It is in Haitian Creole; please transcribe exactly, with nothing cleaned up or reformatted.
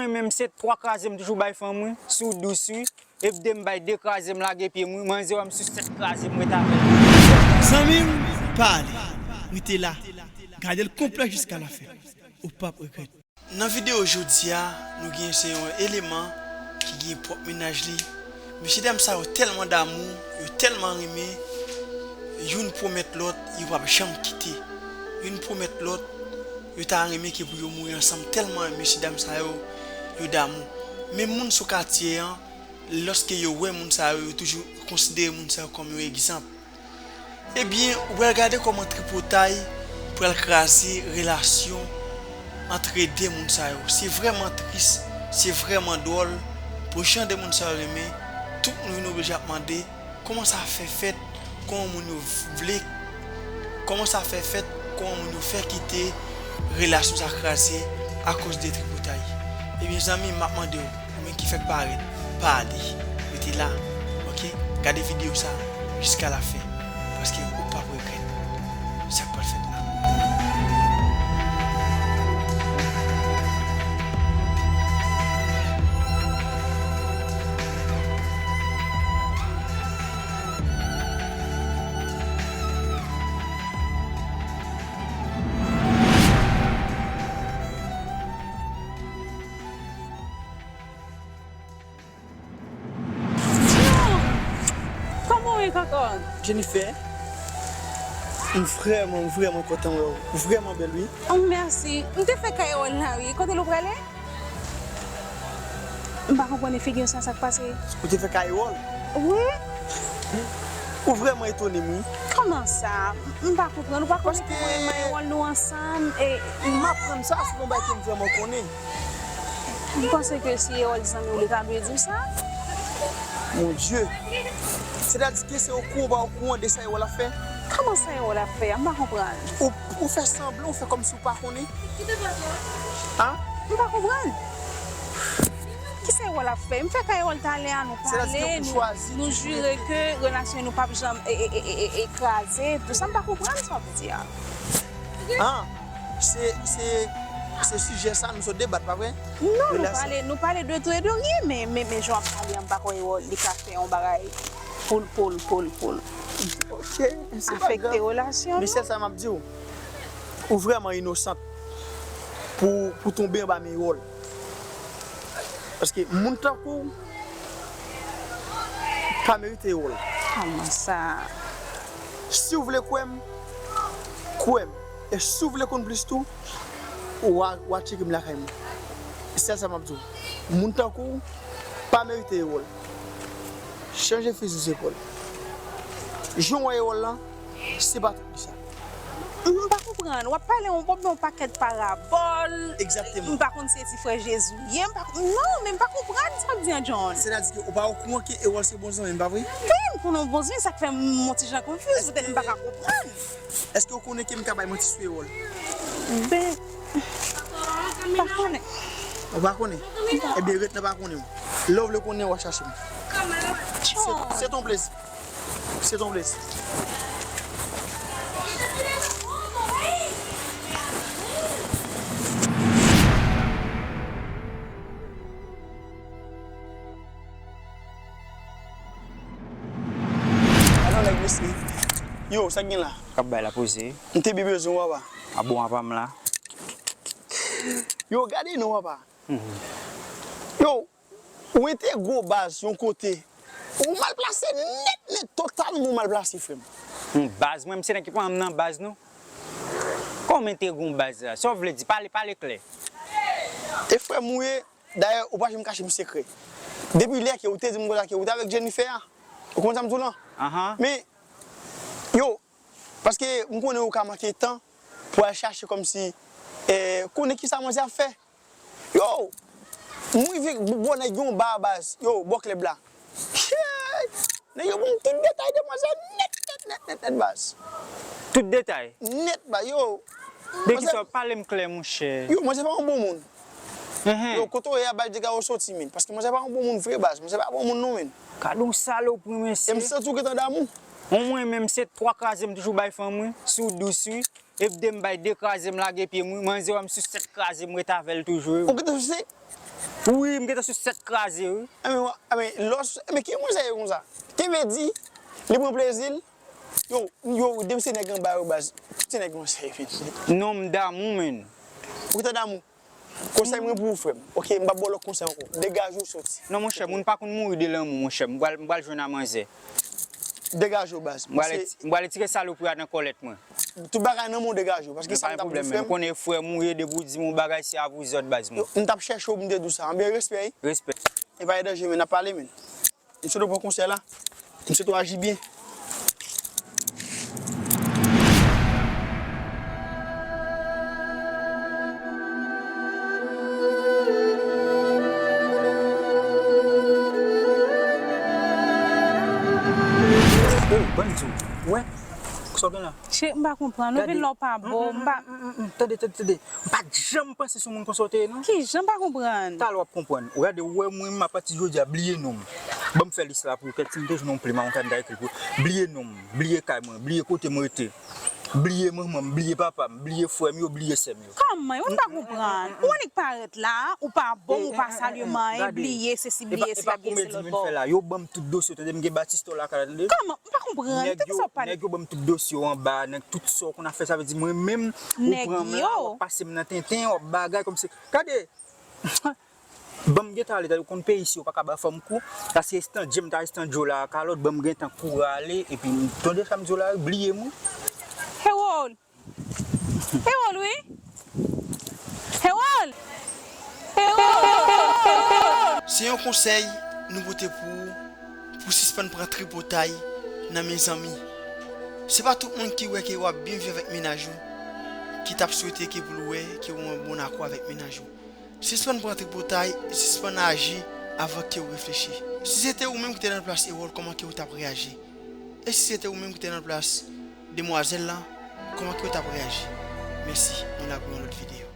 Menm se twa kraze m toujou bay fanm wi, si w dous wi. Epi de m bay de kraze m lage pye m wi, manzè wè m sou sèt kraze m ret avè l. Zanmi m, pa ale, rete la, gade l konplè jiska lafen, ou p ap regrèt. Nan videyo jodi a, nou gen se yon eleman ki gen pwòp mennaj li. Mesye dam sa yo tèlman damou, yo tèlman renmen, youn pwomèt lòt, yo p ap janm kite. Youn pwomèt lòt, yo ta renmen ke pou yo mouri ansanm, tèlman mesye dam sa yo, yo damou. Men moun sou katye an, lòske yo wè moun sa yo, yo toujou konsidere moun sa yo kòm yon egzanp. Ebyen, ou pral gade kòman tripotay pral kraze relasyon antre de moun sa yo. Se vrèman tris, se vrèman dwòl pou jan de moun sa yo renmen. Tout moun vin oblije ap mande kòman sa fè fèt, kòman moun yo vle, kòman sa fè fèt, kòman moun yo fè kite relasyon sa kraze akoz de tripotay. Ebyen, zanmi m, m ap mande w, ou menm ki fèk parèt, pa ale. Rete la, oke? Gade videyo sa jiska lafen, paske ou p ap regrèt sa k pral fèt la. Kòman w ye, kòkòn? Jennifer, m vrèman, m vrèman kontan wè w. Ou vrèman bèl, wi. Oh, mèsi. M te fè kay wòl la, wi. Kote l ou prale? M pa konprann figi w sa, sa k pase? Ou te fè kay wòl? Wi. Ou vrèman etone m, wi. Kòman sa? M pa konprann. Ou pa konnen kòman e may wòl nou ansanm? E m aprann sa sou yon bagay ke m vrèman konnen. M panse ke si Erol zanmi w, li ta dwe di w sa. Mon Dieu! Sètadi ke se okouran ou pa okouran de sa Erol ap fè? Kòman sa Erol ap fè a? M pa konprann. Ou, ou fè sanblan, ou fè kòmsi ou pa konnen? An? M pa konprann. Kisa Erol ap fè? M fè kay Erol talè a, nou pale, nou, nou jire ke relasyon nou p ap janm e, e, e, e, e, e kraze. Pou sa m pa konprann sa w ap di a. An? Se, se, se sijè sa nou sot debat, pa vre? Non, nou pale, nou pale de tou e de ryen, men, men, men jan w ap pale a, m pa kwè Erol li ka fè yon bagay pou l, pou l, pou l, pou l afekte relasyon nou. Men sèl sa m ap di w, ou vrèman inosant pou, pou tonbe anba men Erol. Paske moun tankou w pa merite Erol. Kòman sa? Si w vle kwè m, kwè m. E si w vle konn plis tou, w a, w a tcheke m lakay mwen. E sèl sa m ap di w. Moun tankou w pa merite Erol. Chanje fizi w se Pòl. Jan w wè Erol lan, se pa tout li sa. M pa konprann. W ap pale yon, yon pakèt parabòl. Egzakteman. M pa konn si se ti frè Jezi w ye. M pa, non, men m pa konprann sa w ap di an, John. Sètadi ke ou pa okouran ke Erol se bon zanmi m, pa vre? Wi, m konnen w bon zanmi, sa k fè m yon ti jan konfiz, petèt m pa ka konprann. Èske w konnen ke m ka bay manti sou Erol? Ben, m pa konnen. Ou pa konnen? Ebyen, ret nan pa konnen w. Lè w vle konnen, w a chache m. Se, se ton plezi. Se ton plezi. Alò, nèg mesye. Yo, sa k gen la? K ap bay la poze. M te byen bezwen w, papa. A bon, papa m la. Yo, gade non, papa. Yo, ou entegre w baz yon kote. Ou mal plase nèt, nèt, totalman ou mal plase, frè m. Hmm, baz, mwen, m se nèg ki pran m nan baz, non. Kòman entegre w baz la? Sa w vle di? Pale, pale klè. E frè m ou ye, dayè, ou pa janm kache m sekrè. Depi lè ke ou te di m konsa ke ou te avèk Jennifer a, ou konn sa m di w lan? Ahan. Men, yo, paske m konnen ou ka manke tan pou al chache kòmsi, eh, konnen kisa manzè ap fè. Yo, m rive bò nèg yon ba baz. Yo, bò klèb la. Shit! Nèg yo ban m tout detay demwazèl nèt, nèt, nèt, nèt, nèt, baz. Tout detay? Nèt, baz, yo. De kisa w pale m klè, monchè? Yo, manzè pa yon bon moun. Enhen. Yo, kote w ye a, bay dega yo soti, men. Paske manzè pa yon bon moun vre, baz. Manzè pa bon moun, non, men. Gade yon salopri, mesye. E m santi w gentan damou. Bon, mwen menm, se twa kraze m toujou bay fanm, wi. Si w dous, wi. Epi de m bay de kraze m lage pye m, wi. Manzè wè m sou sèt kraze m ret avè l toujou, wi. Ou gentan sou sèt? Wi, m gentan sou sèt kraze, wi. Enben, enben, lòs, enben, ki mwen sa ye konsa? Te vle di, li pran plezi l. Yo, yo, depi se nèg anba yo, baz, tout se nèg konsa yo, men. Non, m damou, menn. Ou gentan damou? Konsèy mwen pou ou, frè m. Oke, m p ap ba w lòt konsèy ankò. Degaje w, soti. Non, monchè, moun pa konn mouri de lanmou, monchè. M pral, m pral jwenn a manzè. Degaje w, baz. M pral, m pral retire salopri a nan kòlèt mwen. Tout bagay nan men w, degaje w. Paske sa m t ap di w, frè m. Konnen frè m ou ye, depi w di m yon bagay, se a vous autres, baz mwen. M t ap chèche w pou m te di w sa. Anben, respè, wi. Respè. E pa gen danje, men n ap pale, men. M swete w pran konsèy la. M swete w aji byen. Ey, ban m di w. Wè, sa w gen la? Cheri, m pa konprann. Ou vin la w pa bo, m pa. Tande, tande, tande. M pa t janm panse se yon moun konsa w te ye, non. Kijan? M pa konprann. Talè w ap konprann. Ou gade, ou wè mwen, m, apati jodi a, bliye non m. Ban m fè lis la pou ou, kèk si m te jwenn yon plim a, yon kay m ta ekri pou ou. Bliye non m, bliye kay mwen, bliye kote m rete. Bliye manman m, bliye papa m, bliye frè m yo, bliye sè m yo. Kòman? Mwen m pa konprann. Ou annik parèt la, ou pa bo m, ou pa salye m, anyen, bliye sesi, bliye sila, bliye se lòt bò. Yo ban m tout dosye, tande m gen batistò lakay la, tande. Kòman? M pa konprann. Tande sa w ap pale. Nèg yo ban m tout dosye yo anba, nèg tout sa w konn ap fè, sa vle di mwen menm, ou pran m la, w ap pase m nan tenten, w ap bagay kòmsi. Gade! Ban m gentan ale, tande, ou konn peyi isi, yo pa ka ba fanm kou. Sa se estandye, m ta estandye w la, kalòt, ban m gentan kouri ale, epi m tande sa m di w la, bliye m wi. Hewol! Hewol, wi! Hewol! Hewol! Se yon konsèy nou pote pou ou, pou sispann pran tripotay nan men zanmi. Se pa tout moun ki wè ke w ap byen viv avèk mennaj ou, ki t ap swete ke pou l wè ke w an bon akò avèk mennaj ou. Sispann pran tripotay e sispann aji avan ke w reflechi. Si se te ou menm ki te nan plas Erol, kòman ke w t ap reyaji? E si se te ou menm ki te nan plas demwazèl la, kòman ke w t ap reyaji? Mèsi, nou la pou yon lòt videyo.